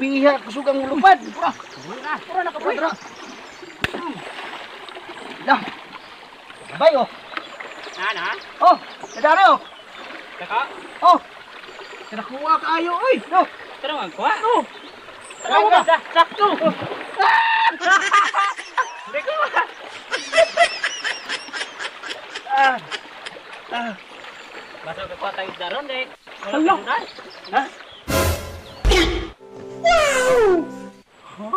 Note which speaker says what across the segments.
Speaker 1: Grabe ha, kusog ang lupad. Pura.
Speaker 2: Pura na ka boy.
Speaker 1: Lah. Bay oh.
Speaker 2: Na.
Speaker 1: Oh, nadari oh.
Speaker 2: Kaka.
Speaker 1: Oh. Kinakuha kaayo oy. No.
Speaker 2: Tara man kuha.
Speaker 1: No.
Speaker 2: Tara ba? Sakto. Deko.
Speaker 1: Ah. Ah.
Speaker 2: Basta ka kuha tayo daron eh.
Speaker 1: Hala. Ha? Wow!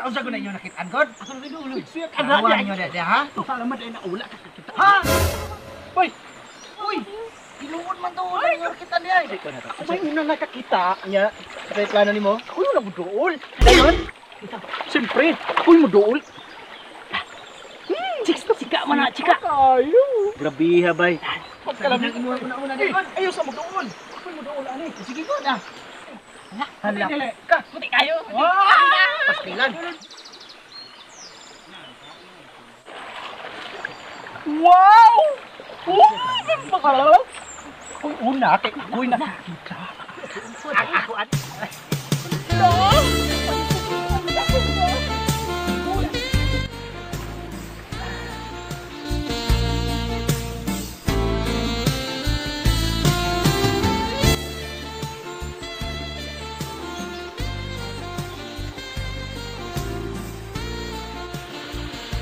Speaker 1: Unsa ko na inyo nakitaan god?
Speaker 2: Ako na dulo.
Speaker 1: Siya ka na niyo ha?
Speaker 2: Salamat ay naula ka kita.
Speaker 1: Ha? Uy. Uy. Tinuod man to una inyo nakitaan niya.
Speaker 2: Ako may una nakakita
Speaker 1: niya. Sa plano nimo?
Speaker 2: Ako yung namuduol.
Speaker 1: Dayon?
Speaker 2: Siyempre, ako yung muduol. Chika man na, chika.
Speaker 1: Ayo. Grabe ha bay.
Speaker 2: Pagkalami
Speaker 1: una dayon.
Speaker 2: Ayo sa muduol. Ako yung muduol ani.
Speaker 1: Sige god ah. Hala.
Speaker 2: Ka, puti kayo.
Speaker 1: Pastilan.
Speaker 2: Wow! Wow! Ako'y una, kay ako'y nakakita.
Speaker 1: Ako at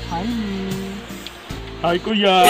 Speaker 2: Hi. Hi, Kuya.